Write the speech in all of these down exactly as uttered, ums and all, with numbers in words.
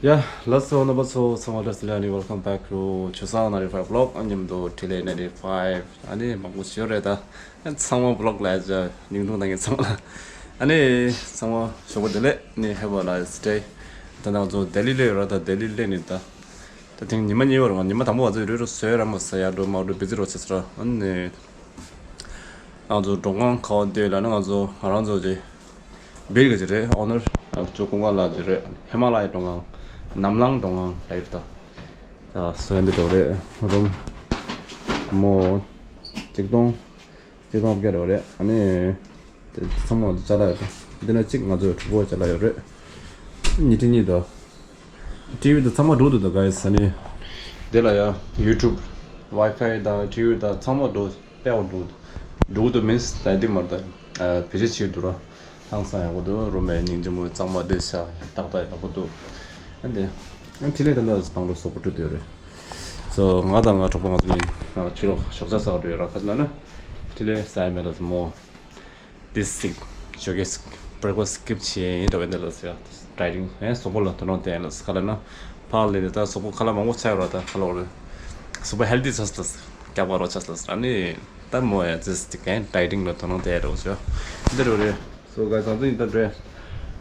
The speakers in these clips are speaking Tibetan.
ཡ། ལགས་སོ། རྣམ་པ་ཚོ་ཚང་མ་བཀྲ་ཤིས་བདེ་ལེགས། Welcome back to ཆུ་བཟང་ninety five vlog ཨ་མཉམ་དུ་འཕྲིན་ལས་ninety five ཨ་ནི་མང་པོ་ཞིག་ཡོད་རེད་ད། ཚང་མ་vlog ལ་ཡ་སྙིང་ཐུང་གནང་མཁན་ཚང་མ་ལ། ཨ་ནི་ཚང་མ་ཞོགས་པ་བདེ་ལེགས། ནི་Have a nice day། ད་ང་ཚོ་ལྡི་ལི་སླེབས་ཡོད་ར། ད་ལྡི་ལི་སླེབས་ནས་ད། ད་ཐེངས་ཉི་མ་གཉིས་པ་རེད་པ། ཉི་མ་དང་པོ་ང་ཚོ་རུ་རུ་བཟོས་ར་མ་ཟ་ཡ་འགྲོ་མ་འགྲོ་བི་ཛི་རོ་ཆེ་ས་ར། ཨ་ནི་ང་ཚོ་མགྲོན་ཁང་ག་པར་སྡོད་ལབ་ན། ང་ཚོ་ང་རང་ཚོ་གི་བིར་གི་ཅིག་རེད། ཨོ་ནར་ང་ཚོ་ཀུན་དགའ་ལགས་ཅིག་རེད། ཧི་མ་ལ་ཡའི་མགྲོན་ཁང་། ནམ་ལངས་མགྲོན་ཁང་ལབ་ཡོད་ད། ད་སོ་ཡ་འདི་འདྲ་རེད། རུམ་མོ་གཅིག་སྟོང་གཅིག་སྟོང་བརྒྱ་རེད་པ། རེད། ཨ་ནི་དེ་ཚང་མ་ཅ་ལག་ཡོད་ད། འདི་ན་གཅིག་ང་ཚོ་གྲོགས་པོ་ཅ་ལག་ཡོད་རེད། ཉི་ཁྲི་གཉིས་དང་ཊི་ཝི་དང་ཚང་མ་འགྲོ་འདུག་ད་ག་ཡེ་ས་ནི། དེ་ལ་ཡ་YouTube Wi-Fi དང་ཊི་ཝི་དང་ཚང་མ་འགྲོ་དཔེ་འགྲོ་འགྲོ་འདུག་མིན་ད་དེ་མར་ད་བེད་སྤྱོད་བྱེད་འདུག་ར། ཧང་སང་ཡག་པོ་འདུག་རུམ་མེ་སྙིང་རྗེ་མོ། གཙང་མ་བདེ་ཤག་ཏག་ཏག་ཡག་པོ་འདུག་ཨ་འདི་ཨ་འཕྲིན་ལས་ད་ལྟ་བཏང་འགྲོ་སོག་པོ་བྲུ་དེ་རེད། སོ་ང་དང་ང་གྲོགས་པོ་ང་ཚོ་གཉིས་ཕྱི་ལོགས་ཞོགས་ཇ་ཟ་འགྲོ་ཡོད་ར། ཁ་ལ་ན་འཕྲིན་ལས་ཟ་ཡ་མེད་ལ་མོ། This thing ཞོགས་ཀས་breakfast skip བྱས་ཡིན་འདྲ་བས་འདི་ལ་ཟེར། Dieting ཨེ་གཟུགས་པོ་ལ་དོ་སྣང་བསྟན་ལ་ཁ་ལ་ན་ཕར་ལས་ནས་ད་གཟུགས་པོ་ཁ་ལ་མང་པོ་ཆགས་ཡོད་ར། ད་ཁ་ལོག་རེད། གཟུགས་པོ་healthy ཆགས་ལ་སྐྱག་པ་རོ་ཆགས་ལ་ཨ་ནི་ད་མོ་ཡ་this thing ཨེ་dieting ལ་དོ་སྣང་བསྟན་རོགས་བྱོས། འདི་རུ་རེད། སོ་ག་ས་ཚོ་ཡིན་ད་འདྲེ།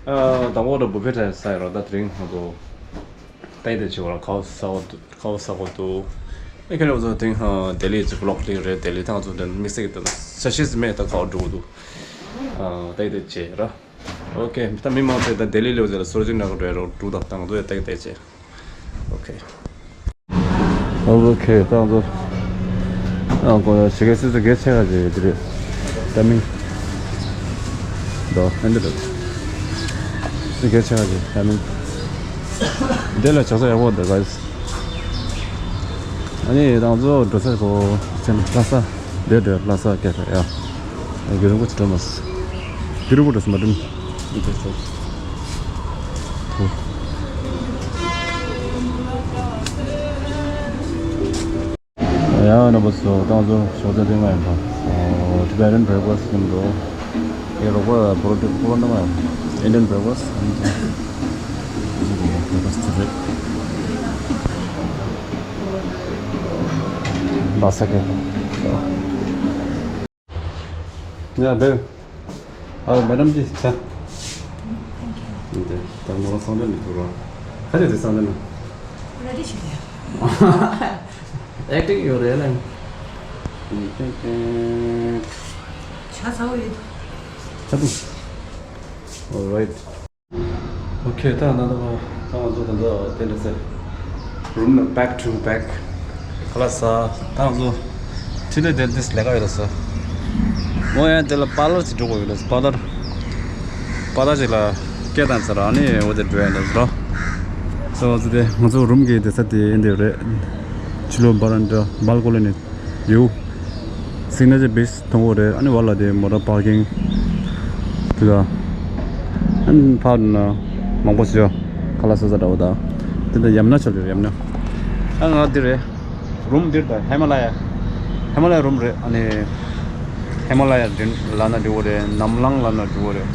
ཨ་དང་པོ་ད་བུ་ཕེ་ཁྲ་ས་ཡོད་ར། ད་དེ་རིང་ང་ཚོ་ཏའི་ཏའི་བྱེད་པ་ར་ཁའོ་ས་འོ་ཁའོ་ས་གོ་འདུག་ཨེ་ཁྱོད་རང་ཚོ་དེང་ལྡི་ལི་ཅིག་vlog ལིང་རེད། ལྡི་ལི་ཐང་ཚོ་དེ་དམིགས་བསལ་གྱི་ས་ཤི་ཟི་མེད་ད་ཁའོ་འགྲོ་གི་འདུག་ཨ་ཏའི་ཏའི་བྱེད་ར། ཨོ་ཁེ། ད་མི་མང་ཚོས་ད་ལྡི་ལི་ལོ་ཟེར་ལ་སོར་ཅིག་ནག་འགྲོ་རོགས་འགྲོ་དང་ད་ང་ཚོ་ཡ་ཏའི་ཏའི་བྱེད། ཨོ་ཁེ། ཨོ་ཁེ། ད་ང་ཚོ་ཨ་གོ་ཞིག་གེ་སི་སི་གེ་ཆེ་ག་ཅེ་དེ་རེད། ད་མིན་ད་ཨན་དེ་རེད། སི་གེ་ཆེ་ག་ཅེ་ད་མིན་དེ་ལ་ཆགས་ས་ཡག་པོ་འདུག་ག་ཨ་ནི་ད་ང་ཚོ་འགྲོ་ས་གོ་ཆེན་ལྷ་ས། འདི་འདྲ་ལྷ་ས་སྐད་ཡ། རྒྱུ་རིང་པོ་ཅིག་འགྲོ་མ་སོང་། རྒྱུ་རིང་པོ་འགྲོ་སོང་མ་འགྲིམ། འདི་འདྲ་ཞོག་ཡ་ན་པ་སོ་ཏང་ཚོ་ཞོགས་ཇ་འདི་མ་ཡིན་པ། Tibetan breakfast ནི་འགྲོ། ཨེ་རོགས་པ་པོ་རོ་ཏི་པོ་རོ་ན་མ་ཡིན། Indian breakfast breakfast རེད། ལྷ་ས་སྐད། ཡ་བེ། ཨ་མེ་ཌམ་ཇི་ཆ། འདི་ད་ངོ་སང་ལེ་མི་ཐུབ་ར། ཁ་ཅིག་དེ་སང་ལེ་ན། རེ་ཌི་ཞིག་ཡ། ཨེག་ཊིང་ཡོད་རེད་ལེ། ཆ་ཚ་བོ་ཡོད། ཆ་ཚ། All right. ཨོ་ཁེ། ད་ན་ད་ད་ང་ཚོ་ད་ད་དེ་འདྲ་ཟེར། རུམ་ལ་back to back ཁ་ལག་ཟ། ད་ང་ཚོ་ཕྲིན་ལས་དེ་འདྲ་ལས་ཀ་ཡོད་ལ་ཟེར། ངོ་ཡང་དེ་ལ་པཱ་ལར་ཅིག་འགྲོ་དགོས་ཡོད་ལ་ཟེར། པཱ་ལར། པཱ་ལར་ཅིག་ལ་སྐད་བཏང་ཚར། ཨ་ནི་འོ་དེ་འགྲོ་ཡ་ལ་ཟེར། སོ་ང་ཚོ་དེ་ང་ཚོ་རུམ་གི་དེ་ས་དེ་འདི་རེད། ཕྱི་ལོགས་veranda balcony ནས། ཡོ། Signature Beach མཐོང་གི་རེད། ཨ་ནི་བར་ལ་དེ་མོ་ཊ་པར་ཀིང་། དེ་ད། ཨ་ནི་ཕར་ན་མང་པོ་ཞིག་ཁ་ལག་ཟ་ས་འདྲ་བོ་དང་། དེ་ད་ཡམ་ན་ཆ་རེད། ཡམ་ན། ཨ་ང་འདི་རེད། རུམ་འདིར་ད་ཧི་མ་ལ་ཡ། ཧི་མ་ལ་ཡ་རུམ་རེད། ཨ་ནི་ཧི་མ་ལ་ཡ་འདི་ལ་ན་འདི་བོ་རེད། ནམ་ལངས་ལ་ན་འདི་བོ་རེད།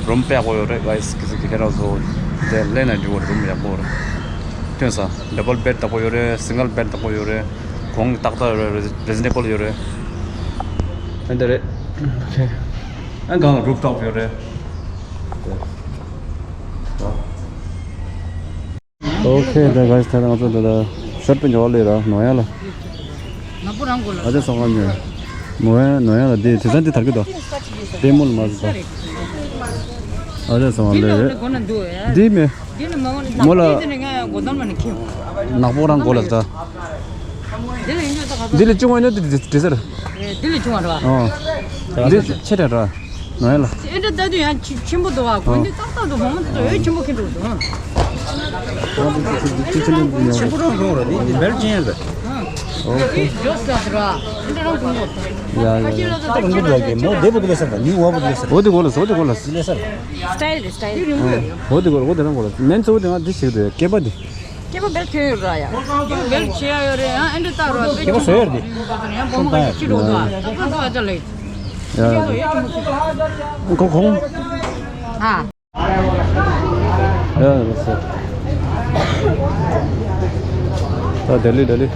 རུམ་དཔེ་ཡག་པོ་ཡོད་རེད་guys། ཁྱེད་ཚོ་གི་ཁྱེད་རང་ཚོ་དེ་སླེབས་ན་འདི་བོ་རུམ་ཡག་པོ་རེད། ཐོན་ས་double bed དག་པོ་ཡོད་རེད། single bed དག་པོ་ཡོད་རེད། གོང་ཏག་ཏག་ཡོད་རེད། reasonable ཡོད་རེད། ཨ་འདི་རེད། ཨོ་ཁེ། ཨ་གང་ལ་rooftop ཡོད་རེད། ཨོ་ཁེ། ད་guys ད་ང་ཚོ་ད་ད་ཤར་པན་ཇོ་ལེ་ར་ནོ་ཡ་ལ། ནག་པོ་རང་གོ་ལ། ཨ་ཅེ་སོང་ང་ཉོས། ནོ་ཡ་ནོ་ཡ་ལ་དེ་དེ་ཚན་དེ་དར་གི་དོ། དེ་མོ་ལ་མ་ཟ། ཨ་ཅེ་སོང་ང་ལེ། འདི་མེ། འདི་ལ་མ་མོ་ལ། འདི་ནི་ང་གོ་དོན་མ་ནི་ཁྱེད། ནག་པོ་རང་གོ་ལ་ད། འདི་ལ་ཅུང་བ་ཉོ་དེ་དེ་ཟེར། འདི་ལ་ཅུང་བ་ར། ཨོ། འདི་ཆེ་དྲགས་ར། ནོ་ཡ་ལ། ཨེ་འདྲ་ལྟ་དུས་ཡང་ཆེ་ཆེན་པོ་འདུག་ཨ། གོན་དུས་ཏག་ཏག་འདུག་མང་མང་འདུག་འོད་ཆེན་པོ་ཁེངས་འདུག་ཆེན་པོ་རང་གོན་ར་འདི་འདི་མེར་ཅན་ར། ཨོ་ཁེ། ཡོད་ས་ར། ཨེ་འདྲ་རང་གོན་གོ། ཡ་ཡ་ཡ། ཁ་ཤས་ལ་ད་ད་གོན་གོ་འདུག་གི་མོ་བདེ་པོ་འདུག་ས་ད་ཉིན་འོ་པོ་འདུག་ས། འོ་དེ་གོ་ལ་ས། འོ་དེ་གོ་ལ་ས། ལེ་ས་ར། སི་ཊའིལ་རེད། སི་ཊའིལ་རེད། འོ་དེ་གོ་ལ། འོ་དེ་རང་གོ་ལ་ས། མེན་ཚོ་འོ་དེ་ང་འདི་ཞིག་འདུག་སྐེད་པ་འདི། སྐེད་པ་བེལ་ཐོན་ཡོད་ར་ཡ། སྐེད་པ་བེལ་བྱེད་ཡ་ཡོད་རེད་ཨ། ཨེ་འདྲ་ལྟ་རོགས། སྐེད་པ་བཟོ་ཡ་རེད། ཡང་བུ་མོ་ག་ཅི་འགྲོ་འདུག་ཨ། ད་ད་ད་ལེ། ཡ། ཁོ་ཁོང་། ཨ། ཡ་ལགས་སོ། ད་ལྡི་ལི་ལྡི་ལི།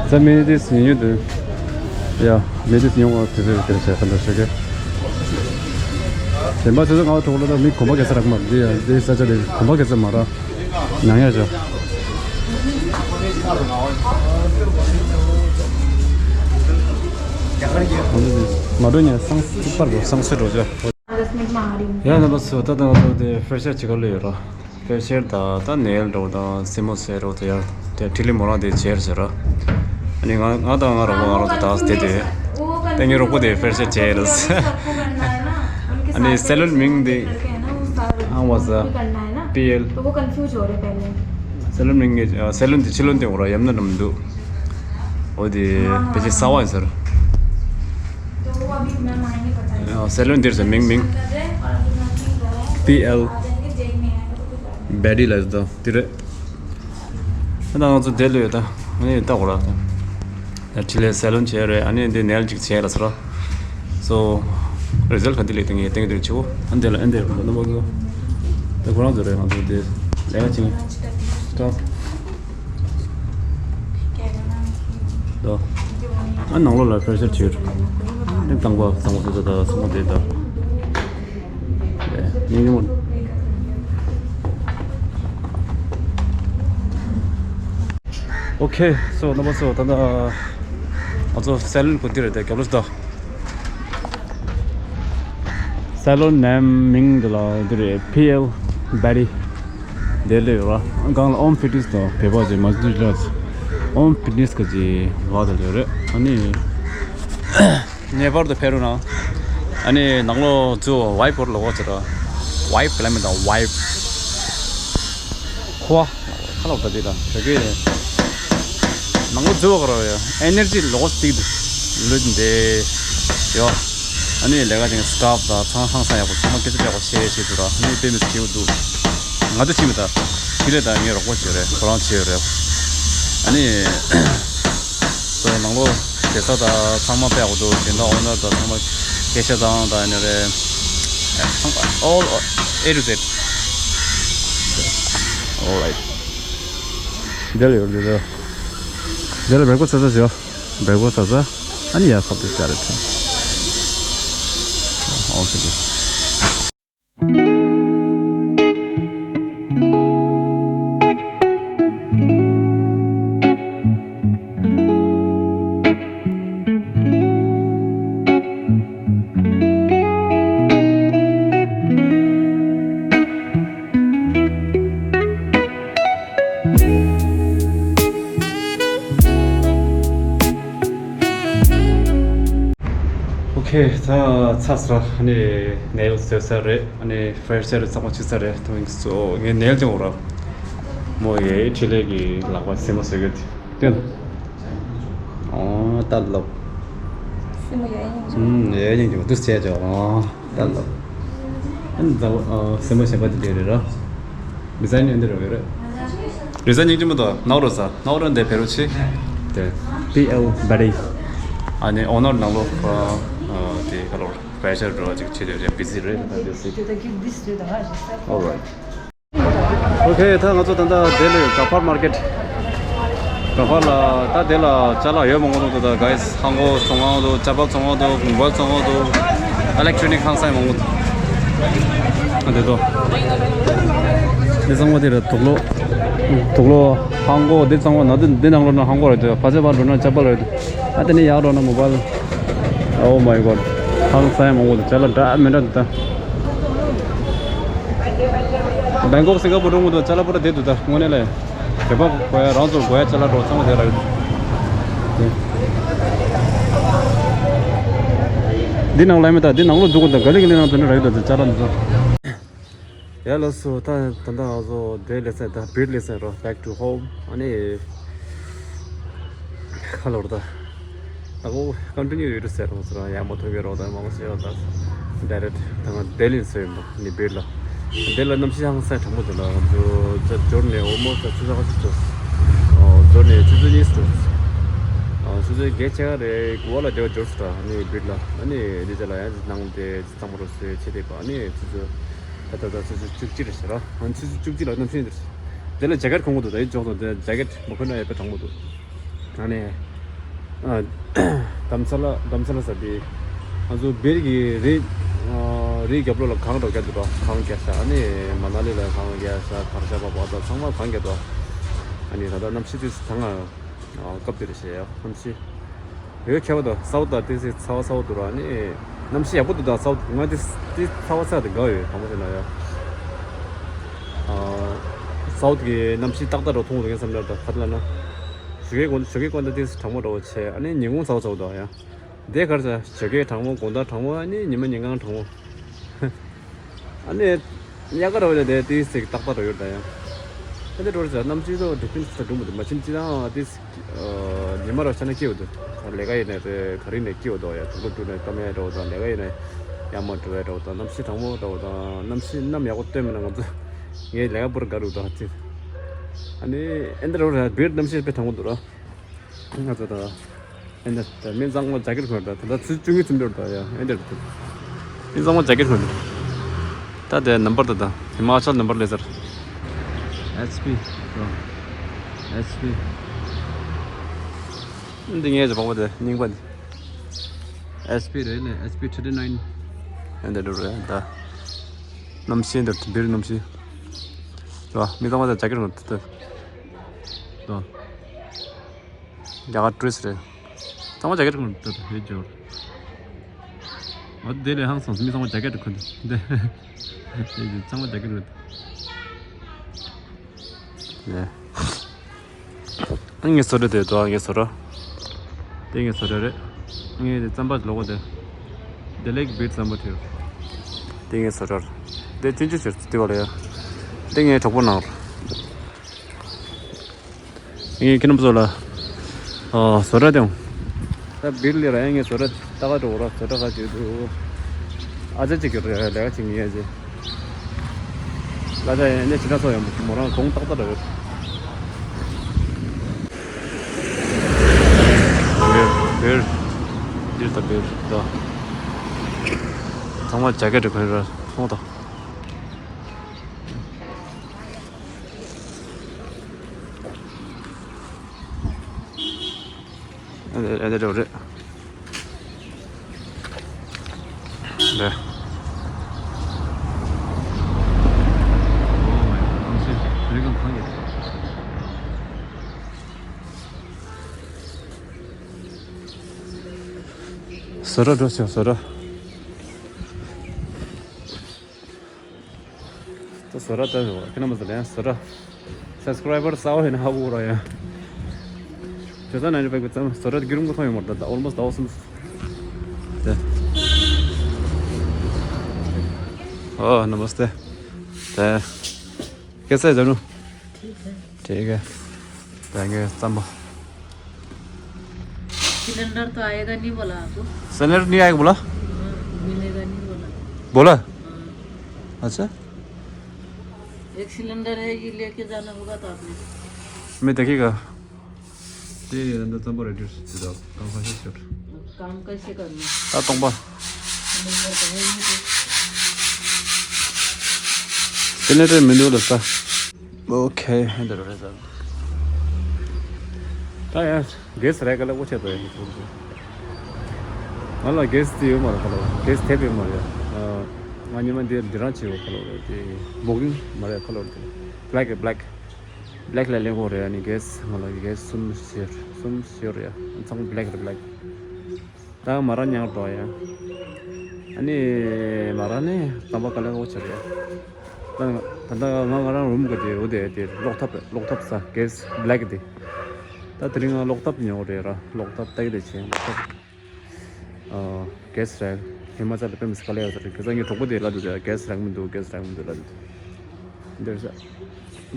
ད་མི་དེ་སྲིད་ཡོད་དུ། ཡ། མི་དེ་སྲིད་ཡོང་བ་དེ་ཚོས་དེར་བྱས་ཁ་འདྲ་ཞིག་གི། དེ་འབའ་ཚོ་ང་གྲོགས་ལ་ད་མི་གོམ་པ་ག་ཚོད་རག་མ་འདི་ཡ་འདི་ས་ཆ་དེ་གོམ་པ་ག་ཚོད་མ་རག་མྱང་ཡ་ཅོ། མ་འགྲོ་ཉེ་སང་སི་པར་གོ་སང་སི་འགྲོ་ཅོ། ཡ་ན་པ་སུ་ད་ད་ང་ཚོ་དེ་ཧྥེར་ཤར་བྱེད་ག་ལོས་ཡོད་ར། ཧྥེར་ཤར་ད་ད་ནེལ་འགྲོ་དང་སི་མོ་སེ་རོ་དེ་ཡ་དེ་ཁྲི་ལི་མོ་རང་དེ་བྱེར་ཟེར་ར། ཨ་ནི་ང་ང་དང་ང་རོགས་པ་ང་རོགས་དེ་ད་དེ་དེ་དེ་ངའི་རོགས་པ་དེ་ཧྥེར་ཤར་བྱེར་ར། ཨ་ནི་སེ་ལོན་མིང་དེ། ཨང་བ་ཟ། པི་ཨེལ། སེ་ལོན་མིང་གི་སེ་ལོན་དེ་ཕྱི་ལོན་དེ་འོ་ར་ཡམ་ན་ནམ་འདུག་འོ་དེ་ཕལ་ཆེར་གསར་བ་ཡིན་ཟེར། སེ་ལོན་དེར་ཟེར་མིང་མིང་། པི་ཨེལ། བེ་ཌི་ལ་ཟེར་དང་དེ་རེད། ད་ང་ཚོ་དེ་ལོས་ད་ངས་ལྟ་དགོས་ར། ད་ཁྲི་ལས་སེ་ལོན་བྱས་རེད། ཨ་ནི་འདི་ནེལ་གཅིག་བྱས་ལ་ཟེར་ར། སོ། རི་ཛལ་ག་འདི་ལས་ཏེ་ངས་ཏེང་ཏེང་ཆེ་བོ། ཨ་འདི་ལ་ཨ་འདི་ལ་ནོ་བ་གོ། ད་ཁོ་རང་ཚོ་རེད། ང་ཚོ་འདི་ལས་ཀ་ཅིང་། ད། ད། ཨ་ནང་ལོགས་ལ་ཕེར་ཤར་བྱེད། ཏེང་དང་པ་ཚང་མ་ཚོ་ད་ཚང་མ་འདི་ད། ཨོ་ཁེ། སོ་རྣམ་པ་ཚོ་ད་ལྟ་ང་ཚོ་སེ་ལོན་གོ་འདི་རེད་དེ་རྒྱབ་ལོགས་ད། སེ་ལོན་ནམ་མིང་འདི་ལ་འདི་རེད། པི་ཨེལ་བེ་ཌི། འདི་ལས་ཡོད་ར། སྒང་ལ་ཨོམ་ཕི་ཊི་ནེ་སི་དང་བེ་བ་ཅེ་མ་ཟི་ལ་ཨོམ་ཕི་ཊི་ནེ་སི་ག་ཅེ་ལ་དེ་ལས་ཡོད་རེད། ཨ་ནི། ངེས་པར་དུ་ཕེབས་རོགས་གནང་། ཨ་ནི་ནང་ལོགས་འཛུལ་བ་ཝའིབ་བོར་ལོག་ཟེར་ར། ཝའིབ་ག་ལ་མི་དང་ཝའིབ། ཁོ་བ། ཁ་ལོག་ད་དེ་དང་ཞོགས་ཀས། ནང་ལོགས་འཛུལ་བ་ག་ར་ཡ་ཨེ་ནར་ཇི་ལོག་སྟེགས་འདུག་ལུད་འདི། ཡོ། ཨ་ནི་ལས་ཀ་ཅིག་སི་ཊཱཕ་དང་ཚང་ཧང་སང་ཡག་པོ་ཚང་མ་སྐད་ཆ་ཡག་པོ་བཤད་བཤད་འདུག་ར། ཨ་ནི་དཔེ་མི་སྲིད་སྐྱིད་པོ་འདུག་ང་ཚོ་ཕྱིན་པ་ད། ཕྱི་ལས་ད་ངའི་རོགས་པ་བྱེད་རེད། ཁོ་རང་བྱེད་རེད། ཨ་ནི། སོ་ནང་ལོགས་བྱེད་ས་ད་ཚང་མ་དཔེ་ཡག་པོ་འདུག་དེ་འདྲ་ཨོ་ནར་ད་ཚང་མ་སྐད་ཆ་དང་ད་ཨ་ནི་རེད། ཚང་མ་all A to Z. Alright. འདི་ལ་ཡོད་འདི་ལ། འདི་ལ་བེག་པ་ས་ས་ཞོ། བེག་པ་ས་ས། ཨ་ནི་ཡར་ཁ་བཏེགས་བྱ་རེད་ཚོ། ཨོ་ཁེ། ཨོ་ཁེ། ད་ཚར་སོང་། ཨ་ནི་ནེལ་བཟོས་ཚར་རེད། ཨ་ནི་ཧྥེར་ཤར་ཚང་མ་བྱས་ཚར་རེད། ད་ངས་ངའི་ནེལ་དེ་འོ་ར། མོ་ཡའི་ཁྲི་ལས་ཀྱི་ལག་པ་སེན་མོ་བཟོས་ཡོད་དེ། ཨོ་ད་ལོ། སེན་མོ་ཡའི་ཉིན་ཅུ། ཨུམ་ཡའི་ཉིན་ཅུ་དུས་བྱས་ཅོ། ཨོ་ད་ལོ། ཨ་ནི་ད་སེན་མོ་གཞན་པ་དེ་དེ་རེད་ར། ཌི་ཛའིན་ཨ་འདི་རུ་ཡོད་རེད། ཌི་ཛའིན་སྙིང་རྗེ་མོ་འདུག་ནོར་རོ་ས་ནོར་རོ་འདི་བེ་རུ་ཆི། དེ་པི་ཨེལ་བེ་ཌི། ཨ་ནི་ཨོ་ནར་ནང་ལོགས་དེ་ག་ལོར་ཕེ་ཤར་འགྲོ་བ་ཅིག་བྱེད་དུས་རེད། བི་ཟི་རེད་ད་དེ་སི། Alright. Okay. ད་ང་ཚོ་ད་ལྟ་དེ་ལ་ཡོད། ག་ཕར་མར་ཀེཊ། ག་ཕར་ལ་ད་དེ་ལ་ཅ་ལག་ཡོད་མང་པོ་འདུག་ད་གའི་ཧང་གོ་བཙོང་བ་འདུག་ཅ་པ་བཙོང་བ་འདུག་མོ་བལ་བཙོང་བ་འདུག་ཨི་ལེག་ཊོ་ནིག་ཧང་སང་མང་པོ་འདུག་ཨ་དེ་དོ། འདི་ཚང་མ་དེ་རེད། དུག་ལོག་དུག་ལོག་ཧང་གོ་འདི་ཚང་མ་ན་དེ་འདི་ནང་ལོགས་ན་ཧང་གོ་རེད་དེ། ཕ་ཚེ་བར་འགྲོ་ན་ཅ་པ་རེད་དེ། ཨ་དེ་ནས་ཡར་འགྲོ་ན་མོ་བལ། Oh my God. ཧང་སང་མང་པོ་འདུག་ཅ་ལག་འདྲ་མི་འདྲ་འདུག་ད། བེང་ཀོག་སིང་ག་པུར་འགྲོ་མི་འདུག་ཅ་ལག་པུ་ར་དེ་འདུག་ད་དངོས་གནས་ལས། བོད་པ་གོ་ཡ་རང་ཚོར་གོ་ཡ་ཅ་ལག་འགྲོ་ཚང་མ་དེ་རག་གི་འདུག་འདི་ནང་ལ་མི་ད་འདི་ནང་ལོ་འཛུགས་དགོས་འདུག་ག་ལེ་ག་ལེ་ནང་དུ་ནི་རག་གི་འདུག་ཅ་ལག་འདི་ཚོ། ཡ་ལགས་སོ། ད་ད་ལྟ་ང་ཚོ་དེ་ལེ་ཚན་ད་བིར་ལེ་ཚན་རོ། Back to home. ཨ་ནི། ཁ་ལོར་ད། ད་ཁོ་ཀོན་ཊི་ནིའུ་ཡོད་ཟེར་རོ་ཟེར་ཡག་མོ་ཐོན་གི་རོ། ད་མང་པོ་ཟེར་རོ་ད། ཌའི་རེག་ཊི་ད་ང་ལྡི་ལི་ནས་ཡིན་པ་ནི་བིར་ལ། ལྡི་ལི་གནམ་གཤིས་ཧང་སང་གྲང་མོ་འདུག་ལ། ང་ཚོ་འབྱོར་ནས་ཨོལ་མོ་སི་ཆུ་ཚོད་ག་ཚོད་འགྲོ། འབྱོར་ནས་ཆུ་ཚོད་གཉིས་འགྲོ། ཆུ་ཚོད་བརྒྱད་ཅིག་རེད། འོག་ལ་བདེ་བ་འབྱོར་སོང་ར། ཨ་ནི་བིར་ལ། ཨ་ནི་འདི་ཅག་ལ་ཡང་ནང་དེ་གཙང་མ་རུ་བཟོས་བྱས་བསྡད་པ། ཨ་ནི་ཆུ་ཚོད་ད་ད་ད་ཆུ་ཚོད་བཅུ་གཅིག་རེད་ཟེར་ར། ཨ་ནི་ཆུ་ཚོད་བཅུ་གཅིག་ལ་གནམ་གཤིས་འདིར། དེ་ལ་ཇེ་ཀེཊ་གོན་དགོས་འདུག་ད་ཡིད་འཇོག་དང་དེ་ཇེ་ཀེཊ་མ་གོན་ན་ཡང་དཔེ་དྲང་པོ་འདུག་ཨ་ནི་ཨ་དྷ་རམ་ས་ལ། དྷ་རམ་ས་ལ་ཟེར་དེ། ང་ཚོ་བིར་གྱི་རི་ཨ་རི་རྒྱབ་ལོགས་ལ་གངས་འདྲ་བོ་རྒྱག་འདུག་ར། གངས་རྒྱག་ཤག་ཨ་ནི་མ་ན་ལི་ལ་གངས་རྒྱག་ཤག་གར་ཞ་པ་པ་ད་ཚང་མ་གངས་རྒྱག་འདུག་ཨ་ནི་ད་ལྟ་གནམ་གཤིས་དེ་ད་ང་ཨ་སྐབས་དེ་རེད་ཤག་ཡ། གནམ་གཤིས་ཡོད་ཁྱད་པར་འདུག་ས་འོག་དང་ཏོག་ཙམ་ཚ་བ་ཚ་བ་འདུག་ར། ཨ་ནི་གནམ་གཤིས་ཡག་པོ་འདུག་ད་ས་འོག་ང་དེ་དེ་ཚ་བ་ཚ་དེ་དགའ་ཡོད། དྲང་པོ་བཤད་ན་ཡ། ཨ་ས་འོག་གི་གནམ་གཤིས་ཏག་ཏག་འདྲ་མཐོང་འདུག་ངས་བསམ་ཡ། ད་ག་རེ་ལབ་ན་ཞོགས་ཀའི་དགོང་ཞོགས་ཀའི་དགོང་དག་དེ་གྲང་མོ་འདྲ་བོ་བྱས། ཨ་ནི་ཉིན་གུང་ཚ་བ་ཚ་བོ་འདུག་ཡ། དེ་གར་ཚ་ཞོགས་ཀའི་གྲང་མོ། དགོང་དག་གྲང་མོ། ཨ་ནི་ཉི་མ་ཉིན་གང་གྲང་མོ། ཨ་ནི་དབྱར་ཁ་འདྲ་བོ་ལ་དེ་ཏོག་ཙམ་ཏག་ཏག་འདྲ་ཡོད་ད་ཡ། ཨ་ནི་འགྲོ་ར་ཚ་གནམ་གཤིས་ཚོ་འགྲིག་མཐུན་ཚ་འགྲོ་མི་འདུག་མ་གཞི་སྤྱིར་བཏང་ཏོག་ཙམ་ཉི་མ་ར་ཆ་ན་སྐྱིད་པོ་འདུག་ལས་ཀ་ཡིན་ནའི་རེད། ག་རེ་ཡིན་ནའི་སྐྱིད་པོ་འདུག་ཡ། དུག་ལོག་བཀྲུས་ནའི་སྐམ་ཡ་འདྲ་བོ་དང་། ལས་ཀ་ཡིན་ནའི་ཡག་མོ་འགྲོ་ཡ་འདྲ་བོ་དང་། གནམ་གཤིས་གྲང་མོ་འདྲ་བོ་དང་། གནམ་གཤིས་གནམ་ཡག་པོ་སྟོན་མེད་ན་ང་ཚོ་ངའི་ལས་ཀ་པུ་ར་དགའ་རུ་འདུག་ཨ་ཙི། ཨ་ནི་ཨེ་འདྲ་ར་བིར་གནམ་གཤིས་དཔེ་གྲང་མོ་འདུག་ར། ང་ཚོ་ད་ཨེ་འདྲ་ད་མི་ཚང་མ་ཇེ་ཀེཊ་གོན་ར། ད་ད་ཆུ་ཚོད་བཅུ་གཉིས་ཚུན་འགྲོ་ར་ཡ། ཨེ་འདྲ་འདུག་མི་ཚང་མ་ཇེ་ཀེཊ་གོན་ར། ད་དེ་ནམ་བར་ད་ད་ཧི་མ་ཅལ་ནམ་བར་ལས་ཟེར། ཨེཆ་པི་ར། ཨེཆ་པི། འདི་ངའི་ཇ་པགས་པ་དེ་རྙིང་པ་འདི། ཨེཆ་པི་རེད་ལེ། ཨེཆ་པི་ཐར་ཊི་ནའིན། ཨེ་འདྲ་འདྲ་རེད་ད། གནམ་གཤིས་འདིར་བིར་གནམ་གཤིས། ར། མི་ཚང་མ་ད་ཇེ་ཀེཊ་གོན་ད་ད། ར། རྒྱ་གར་ཊུ་རི་སི་ཊི་རེད། ཚང་མ་ཇེ་ཀེཊ་གོན་ད་ད་ཧེ་ཇོར། ཨ་དེ་ལས་ཧང་སངས་མི་ཚང་མ་ཇེ་ཀེཊ་གོན་ད། ཧེ་ཇོ་ཚང་མ་ཇེ་ཀེཊ་གོན་ད། ཡེ། ངའི་བཟོ་གྲྭ་དེ་འདུག་ངའི་བཟོ་གྲྭ། དེ་ངའི་བཟོ་གྲྭ་རེད། ངའི་རྩམ་པ་ལོག་པ་དེ། དེ་ལེགས་བིར་རྩམ་པ་དེ། དེ་ངའི་བཟོ་གྲྭ་རེད། དེ་ཐུན་ཅུ་ཟེར་དེ་བ་ལ་ཡ། དེ་ངའི་གྲོགས་པོ་ནང་རེད། ངའི་ཁྱེད་རྣམ་པ་ཚོ་ལ། ཨ་བཟོ་གྲྭ་དེ། ད་བིར་ལ་ར་ཡང་ངའི་བཟོ་གྲྭ་ལྟ་ག་འགྲོ་ར། བཟོ་གྲྭ་ག་ཅིག་འདུག་ཨ་ཅག་ཅིག་གི་རེད། ལས་ཀ་བྱེད་མཁན་ཅིག་ལ་ད་ཡང་ནས་ཅི་འདྲ་སོ་ཡང་མོ་རང་གོང་ཏག་ཏག་རེད། བིར་བིར། འདིར་ད་བིར་ད། ཚང་མ་ཇེ་ཀེཊ་གོན་ར་སོང་ད། ཨ་ནི་ཨ་ནི་འགྲོ་རེད། རེད། བཟོ་གྲྭ་འགྲོ་ཆོག་བཟོ་གྲྭ། ད་བཟོ་གྲྭ་ལྟ་ཡོང་། ཁྱེད་རྣམ་པ་ཚོ་ལ་ཡང་བཟོ་གྲྭ། སབ་སི་ཀ་རའི་བར་གསར་པ་ཡིན་ན་ཧ་གོ་ར་ཡ། ཇོ་ས་ནན་ཇི་པེག་གི་ཙམ་བཟོ་གྲྭ་དེ་བརྒྱུད་རིམ་གོ་མཐོང་ཡོད་མ་རེད། ད་ད་ཨོལ་མོ་སི་ཊི་ཟླ་བ་གསུམ། དེ། ཨོ་ནམ་སྟེ། དེ། कैसा है जानू? ठीक है। ठीक है। जाएंगे स्तंभ। सिलेंडर तो आएगा नहीं बोला आपको। सिलेंडर नहीं आएगा बोला? हाँ, मिलेगा नहीं बोला। बोला? हाँ। अच्छा। एक सिलेंडर है, ये लेके जाना होगा तो आपने। मैं देखिएगा। དེ་ཡང་འདི་ཙམ་པ་རེད། དུས་སུ་དེ་དག་གང་གང་ཤེས་ཤོད། काम कैसे करना? ད་སྟོང་པ། सिलेंडर तो है ही नहीं। དེ་ནས་དེ་མི་འདུག་ལ་ས། ཨོ་ཁེ། འདི་རེད་ས། ད་ཡང་གེ་སི་རེད་ག་ལ་འོ་ཆེ་དོ་ཡང་མི་ཐུབ་འདུག་ང་ལ་གེ་སི་དེ་ཡོད་མ་རེད་ཁ་ལོ། གེ་སི་དེབ་ཡོད་མ་རེད། ང་ཉི་མ་འདི་འདི་རང་བྱེད་ཡོད་ཁ་ལོ་རེད། དེ་སྨོག་ཀིང་མ་རེད་ཁ་ལོ་རེད། དེ་བྷི་ལེག་བྷི་ལེག། བྷི་ལེག་ལ་ལེན་དགོས་རེད། ཨ་ནི་གེ་སི་ང་ལ་གེ་སི་གསུམ་བཞི་གསུམ་བཞི་རེད། ཚང་མ་བྷི་ལེག་རེད་བྷི་ལེག། ད་མ་ར་ཉག་འགྲོ་ཡ། ཨ་ནི་མ་ར་ནི་རྩམ་པ་ག་ལེ་འོ་ཆེ་རེད། ད་ད་ང་ང་རང་རུམ་གི་དེ་འོ་དེ་དེ་གློག་ཐབ་གློག་ཐབ་ས་གེ་སི་བྷི་ལེག་དེ། ད་དེ་རིང་ང་གློག་ཐབ་ཉོ་རེད་ར། གློག་ཐབ་ད་གི་དེ་ཆེ་གློག་ཐབ། ཨ་གེ་སི་རེག། ཧི་མ་ཅལ་ལ་དཔེ་མི་སྲིད་དཀའ་ལས་ཡོད་ས་རེད། གེ་སི་ངའི་གྲོགས་པོ་དེ་ལབ་འདུག་དེ་གེ་སི་རེག་མི་འདུག་གེ་སི་རེག་མི་འདུག་ལབ་འདུག་འདིར་ས།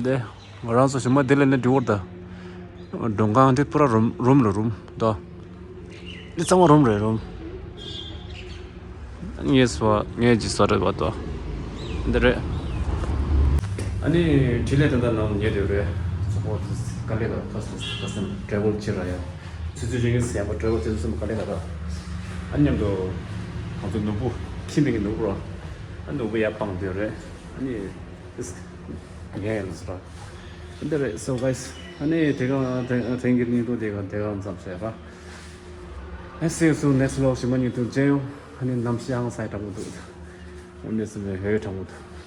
འདི་ང་རང་ཚོ་ཞི་མ་འདི་ལ་ནི་འགྲིག་བར་ད། མགྲོན་ཁང་འདི་པུ་ར་རུམ་རུམ་ལ་རུམ་ད། འདི་ཚང་མ་རུམ་རེད་རུམ། ངས་སོ་ངས་ཅི་སོ་རེད་བ་ད། འདི་རེད། ཨ་ནི་འཕྲིན་ལས་དེ་འདྲ་ནང་ཉེ་དེ་རེད། ཚོགས་པ་དེ་དཀའ་ལས་ད་ཁ་སོ་ཁ་སེམས་ཊེ་རེ་ཝལ་བྱེད་ར་ཡ། ཚུལ་ཚུལ་ཡིན་ཟེར་བ་གྲོས་པ་དེ་ཚོ་མ་ག་ལེ་ག་ར། ཨ་མཉམ་དུ་ང་ཚོ་ནོར་བུ་ཁྱིམ་མི་གི་ནོར་བུ་ར། ཨ་ནོར་བུ་ཡར་སྤངས་བསྡད་རེད། ཨ་ནི་ཨིས་ངས་ཡིན་ཟེར་ར། འདི་རེད། So guys, ཨ་ནི་དེ་ག་དེ་དེང་གི་གནས་ཚུལ་དེ་ག་དེ་ག་མཚམས་བྱས་ར། And see you soon next vlog. ཞིག་མ་ཉིད་དུ་མཇལ་ཡོང་། ཨ་ནི་ནམ་ཞག་ཡང་སའི་དྲང་པོ་འདུག་ཨ་ནི་སུ་མེད་ཧོའི་དྲང་པོ་འདུག